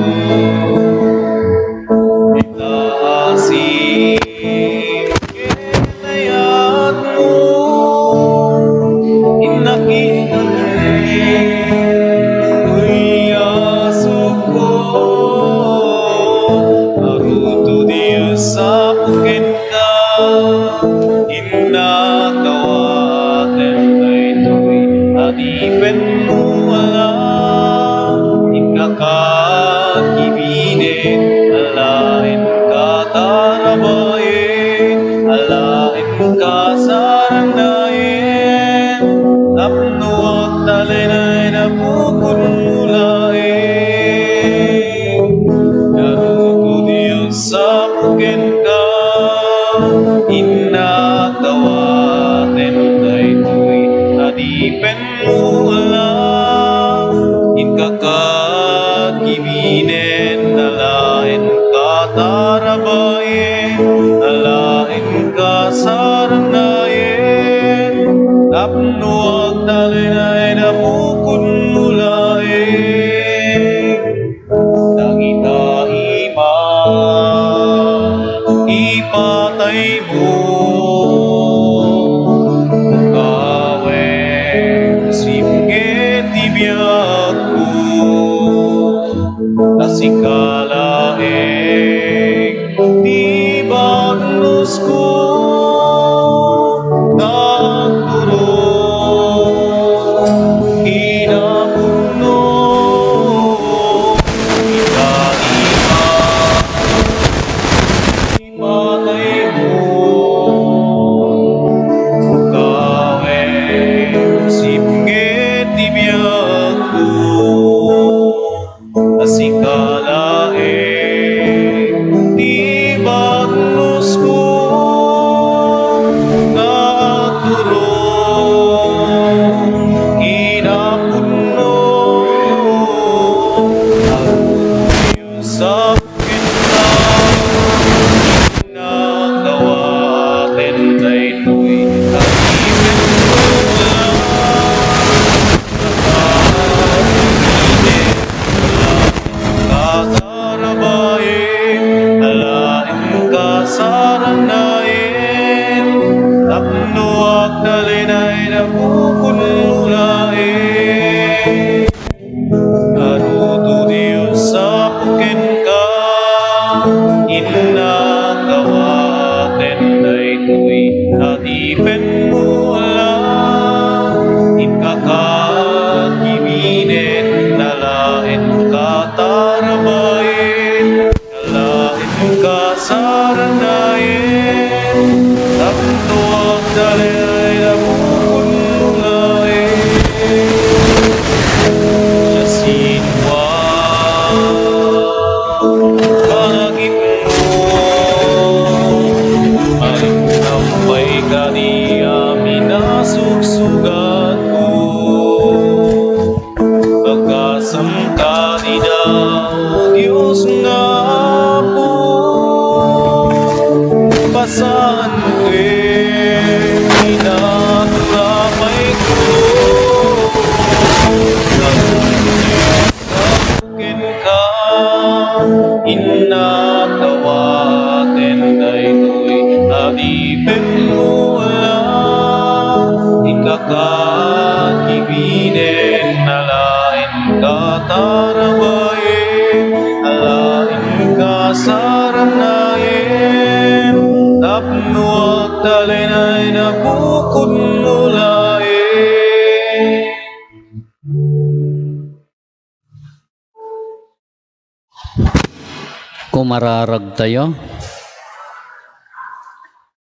Itaasi ken ayatmo, innak italen toy asukko. Aruto Dios, apo kenka, innak awaten daytoy adipenmo a la, inka kakibinen, alaenka tarabayen, alaenka saranayen, tapno agtalinaed a bukodmo laeng. Aruto Dios, apo kenka, innak awaten daytoy adipen mo a la, inka kakibinen, alaenka tarabayen, alaenka saranayen, tapno agtalinaed a bukodmo laeng. Dagita ima, ipataymo, kawen simnget ti biagko, a sika laeng ti bagnosko, nga agturong kinapudno. Ita ima, ipataymo, kawen simnget ti biagko, a sika laeng ti bagnosko, nga agturong kinapudno. Aruto Dios, apo kenka, innak awaten daytoy adipenmo a la, inka kakibinen, alaenka tarabayen, alaenka saranayen, tapno agtalinaed a bukodmo laeng. Aruto Dios, apo kenka, innak awaten daytoy adipenmo a la, inka kakibinen, alaenka tarabayen, alaenka saranayen, tapno agtalinaed a bukodmo laeng. Siasinoman a panagitmo, agtampay kadi amin a sugsugatko. Bagasem kadi, Dios nga Saan ken inatnapay ko. Kenka, innak awaten daytoy a di pemmula, ikakakibiden a laeng katarabayen, a laeng kasaranayen, tapno agtalinaed a bukodmo laeng. Kumararagtayo.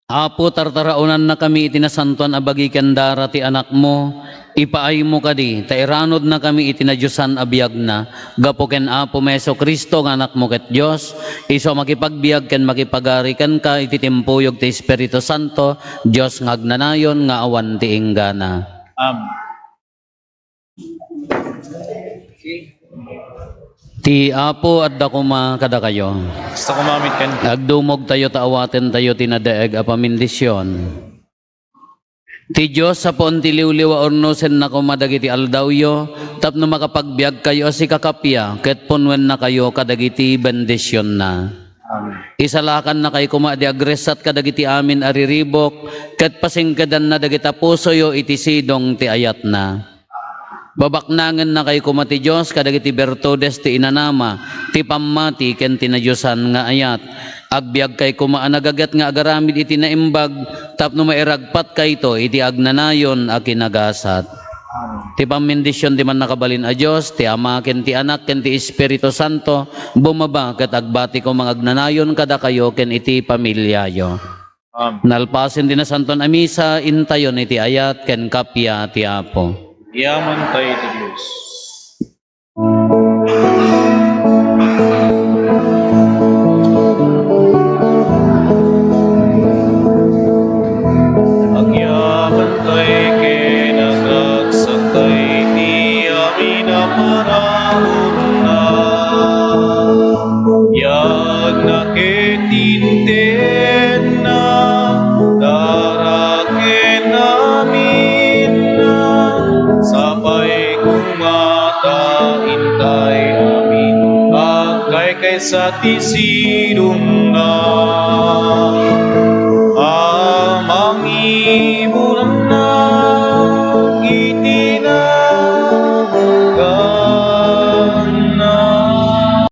Apo, tartaraonannakami iti nasantoan a bagi ken dara ti Anakmo. Ipaaymo kadi ta iranudnakami iti nadiosan a biagna. Gapu ken Apo Jesu-Cristo nga Anakmo ket Dios, isu a makipagbiag ken makipagari kenka iti timpuyog ti Espiritu Santo, Dios nga agnanayon nga awan ti inggana. Amen. Ti Apo adda koma kadakayo. Kasta koma met ken. Agdumogtayo ta awatentayo ti nadaeg a pamendisyon. Ti Dios a puon ti liwliw a urnosenna koma dagiti aldawyo tapno makapagbiagkayo a sikakappia ket punnoennakayo kadagiti bendisionna. Amen. Isalakannakay koma di agressat kadagiti amin a riribuk ket pasingkedanna dagiti pusoyo iti sidong ti ayatna. Babaknangennakay koma ti Dios kadagiti bertudes ti inanama, ti pammati ken ti nadiosan nga ayat. Agbiagkay koma a nagaget nga agaramid iti naimbag tapno mairagpatkayto iti agnanayon a kinagasat. Ti pammendision ti Mannakabalin a Dios, ti Ama ken ti Anak ken ti Espiritu Santo, bumaba ket agbati koma nga agnanayon kadakayo ken iti familiayo. Amen. Nalpasen ti Nasantoan a Misa, intayon iti ayat ken kappia ti Apo. Yaman tayo iti Dios. Agyaman tayo ken agagsak tayo iti amin a paraburna. Biagna ket intedna, dara ken aminna, sapay koma ta intay amin agkaykaysa ti sidongna.